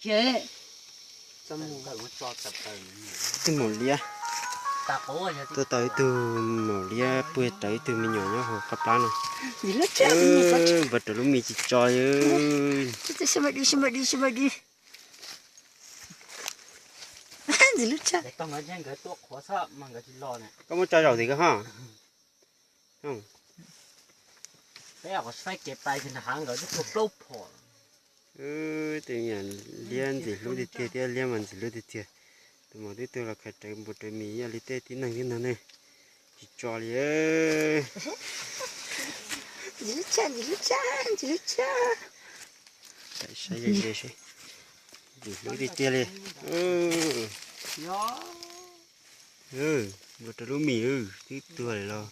Ib tug maum liab, tuaj tau ib tug maum liab puag rawv ib tug me nyuam nyob hauv qab plab no. Npawg rawv lub mis tsis tso li. Koj muab tso zaum tim ko ho. Tus me nyuam liab ntxim hlub tiag tiag thiab, liab mas ntxim hlub tiag tiag. Tus maum twb tuag los khaws rawv npua rawv mis ib yam li tej tib neeg thiab ntag ne. Tsis tso li. Saib ze ze seb, ntxim hlub tiag tiag li. Npua rawv lub mis twb tuag lawm los.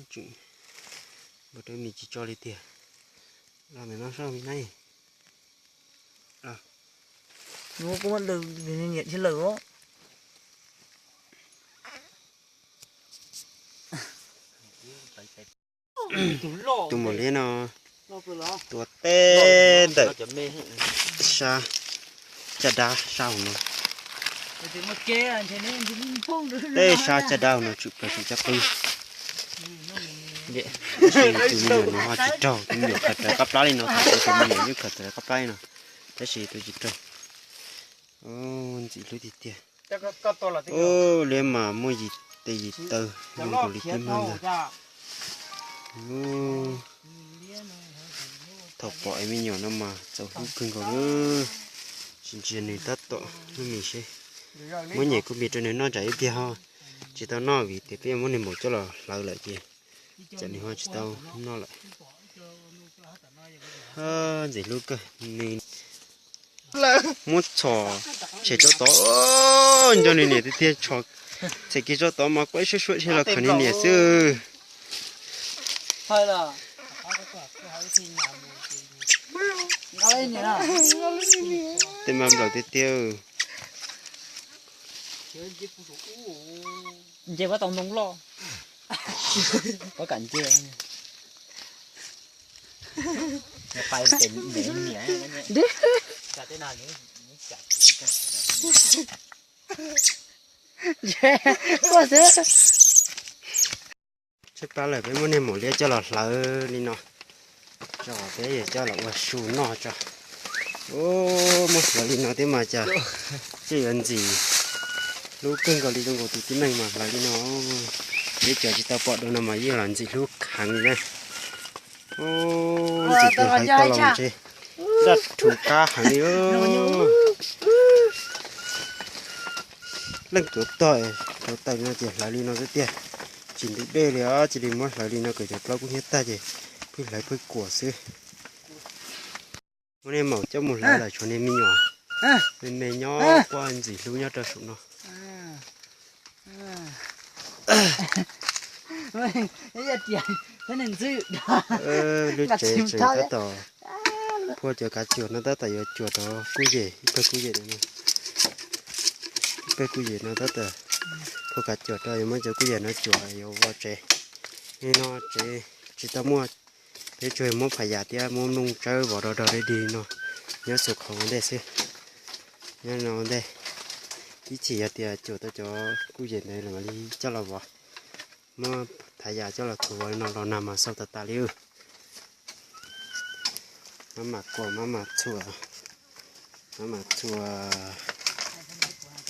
Npua rawv mis tsis tso li tiag. Los ntawm no soj mi na. Nws kuj muab daws niam thiab lawm os. Tus maum liab no tua teb ntawm sab caj dab sab hauv no. Tej sab caj dab hauv no tshwm plaws tshwm caj qwb. Tab sis tus me nyuam no ho tsis raug, tus me nyuam khaws rawv qab plab li no, thaum tus me nyuam yeej khaws rawv qab plab li no, tab sis tus tsis raug. Ntxim hlub tiag tiag. Ub, liab mas muaj yim tes yim taw zoo nkaus li tib neeg ntag. Thaum pom es me nyuam no mas txaus hlub kawg nkaus li. Tsis ntsia nws tab tom lub mis seb. Muab nyem kuj mis rau nws noj tsam ib pliag ho tsis tau noj vim tias peb yuav muab nws maum coj los hlawv lawm ces tsam nws ho tsis tau noj lawm. Ntxim hlub kawg, nws muab txhom tshem tsob tod, nco nws niam tiag tiag, txhom txhem kiag tsob tod mas quaj suab suab dhia los khawm nws niam xwb. Tej mas nplaum tiag tiag. Nce puab tau ntoo loj, puab kam nce. Tshaib plab lawm peb muab niag maum liab coj los hlawv li no tso, peb yuav coj los ua su noj tso. Ub, muab hlawv li no thiab mas cas tseem yuav ntxim hlub kawg nkaus li zoo nkaus tus tib neeg mas hlawv li no. Peb cov tsis tau pom dua no mas yeej los ntxim hlub heev li na. Ub, ntxim tias hlawv tau los ntshe daj rhuv qab heev li. Leej tuav tog rauv taws no ces hlawv li no xwb tiag. Tsis ntub dej li os, cia li muab hlawv li no kom cov plaub kub hnyiab tag ces pheej hlawv pheej kuam xwb. Muab niag maum coj mus hlawv lawm tshuav niag me nyuam me me nyob quaj ntxim hlub nyob rau saum no. Lub tsev tseem tab tom phua cov kav cuam no tab tom yuav cuam rau kuj yem, ib pawg kuj yem no, ib pawg kuj yem no tab tom phua kav cuam rau yuav muab cov kuj yem no cuam yuav ua tsev. Li no tsev tsis tau muaj, peb tsuas muab phas yas thiab muab nplooj tsawb vov rog rog dig dig no nyob xus qhov ua ntej xwb. Nyob no ua ntej, ib chim yog tias cuam tau cov kuj yem ntawd mam li coj los vov, muab phas yas coj los khuv vov no los nag mas xau tas tas li. Mab mam kuam, mab mam txhuam, mab mam txhuam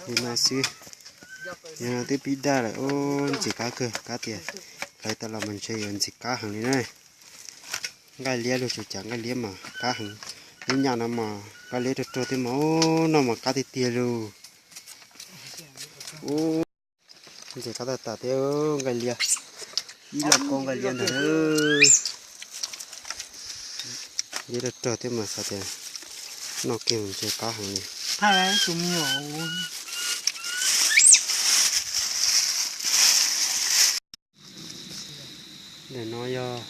li no xwb. Yog no twb pib daj lawm, ub, ntxim qab kawg, qab tias hlawv tau los mas ntshe yuav ntxim qab heev li na. Nqaij liab luag tsuas cas nqaij liab mas qab heev. Lub nyam no mas nqaij liab rog rog thiab mas, ub, noj mas qab tiag tiag lauj. Ub, ntxim qab tag tas thiab nqaij liab, ib lauj kaub nqaij liab ntag. Liab rog rog thiab mas xav tias noj kiag mas ntshe qab heev li. Ntawm no yog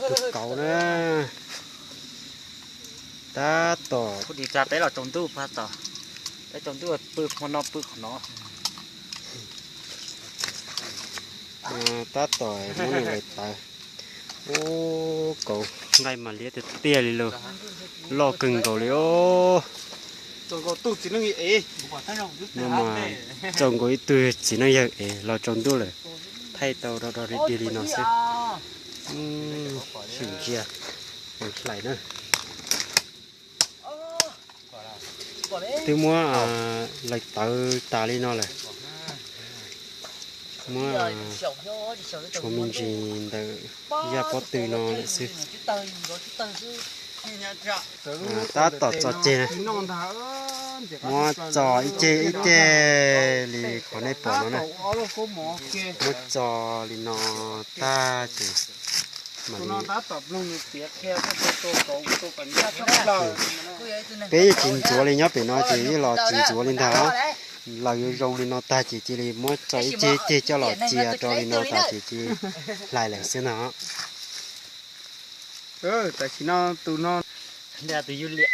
tus kauv na. Tab tom, peb los tsaus ntuj, peb tsaus ntuj pw qhov no pw qhov no. Tab tom muab nws lawv tawv, Ub, kauv nqaij mas liab tiag tiag li lauj, loj kawg nkaus li os. No mas txaus nkaus ib tug txiv neej yawg es los tsaus ntuj lawm, thaij tau do do dig dig li no xwb. Sim ntsia hlais na. Twb muab lawv tawv tas li no lawm, muab tshuav me ntsis ntawm yaj pob tw no lawm xwb. Tab tom txo ceg, muab txo ib ceg ib ceg li qhov nej pom no na. Muab txo li no tag ces mam li Peb yeej tsis ntxuav li, nyob pem no ces yeej los tsis ntxuav li ntag. Los yuav zoo li no tag ces cia li muab tso ib ceg ib ceg coj los cia rau li no tas ces cia li hlais lawm xwb ntag. Tam sim no tus no, tus yus liam,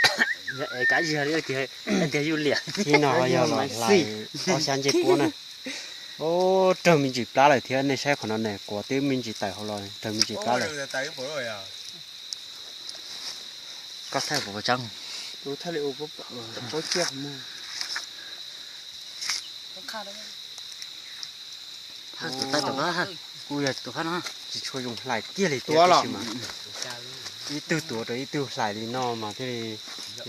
es kav zig li tiag, tiag yus liam. Ib no yog los hlais ob xyab ncej puab na. Ub, raug me ntsis plab lawm thiab, nej saib qhov no ne, kuav twb me ntsis tawm hauv los raug me ntsis plab lawm. Koj thaij puas tseeb? Tus thaij li ua paub ciaj mus. Kuj yog tsis tshua zoo hlais kiag li thiab, tab sis mas ib tug tuav rau ib tug hlais li no mas thiaj li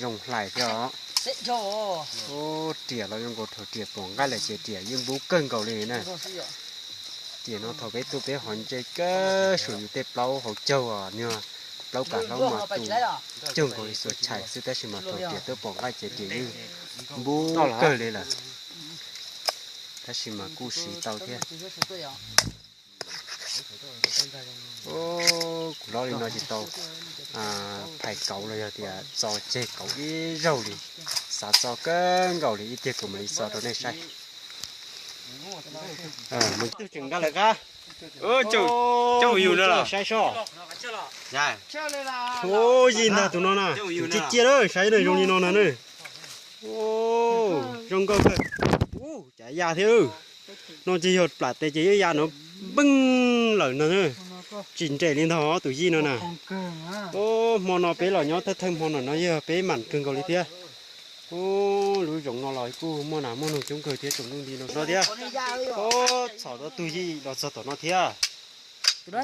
zoo hlais thiab os. Ub, riam los zoo nkaus thaum riam pom nqaij lawm ces riam yeej npub kawg nkaus li na. Riam no thaum peb tuaj peb hov ntse kawg, suav yus tej plaub hauv caug os, nws plaub kav hlaub mas tu caug nkaus li xuas chais xwb, tab sis mas thaum riam tuaj pom nqaij ces riam yeej npub kawg li lawm. Tab sis mas kuj siv tau thiab. Kuv hlob li no tsis tau phais kauv los yog tias txo ceg kauv ib zaug li, xav txo kawg nkaus li, ib tiag kuv mam li txo rau nej saib. Mus tseem nqa lawv qab. Coj yus saib soj. Ub, yij ntag tus no na, tus ciaj ciaj lawm, saib na, zoo li no na. Zoo nkauj kawg. Ub, cas ya thiab. No ces yog plam tes ces yuav ya no npeej lawm no. Tsis nres li ntag tus yij no na. Ub, hmo no peb los nyob thawj thawj hmo no no yog peb mam kawg nkaus li thiab. Ub, lub zoov no los kuj muaj nas muaj noog coob kawg thiab, tsoom nuj nti no thiab. Ub, txhom tau tus yij los txog tom no thiab. Tus no,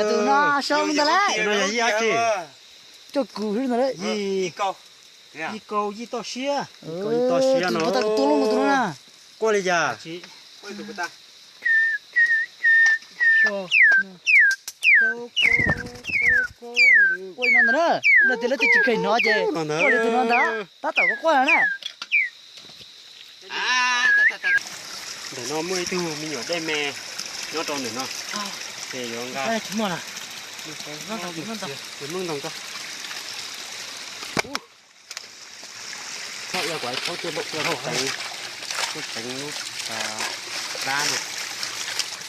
tus no yog yij dab tsi? Coj kuv xwb ntag. Yij, yij Kaus, yij Toj Siab. Yij Kaus, yij Toj Siab no. Quaj li cas? Quaj li no ntag na, no tias lawv twb tsis kheev hnov ces quaj li tus no ntag, tab tom quaj quaj no na. Ntawm no muaj ib tug me nyuam dej me nyob rau ntawm no, ces yuav nqa. Mus ntaus koj. Thaub, ua kuv thaub coj npaum tuaj teev, tuaj teev lub plab no.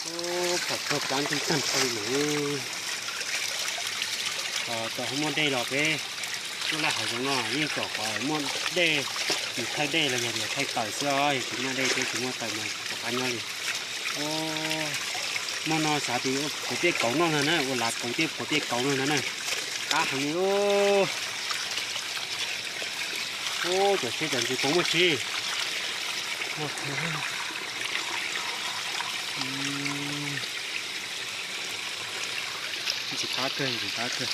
Phom tag plab ntseeg tag nrho li lawm. Thaum muaj dej los peb tuaj laj hav zoov no yeej kom qhov muaj dej, mus thaij dej los yog tias thaij taws xwb os, yog tsis muaj dej thiab tsis muaj taws mas rov qab nyob li. Hmo no xav tias puav tiaj kauv noj ntag na, ua lav kauv thiab puav tiaj kauv noj ntag na. Qab heev li. Ub, cov siab cov ntsws puas muaj siab? Ntxim qab kawg, ntxim qab kawg.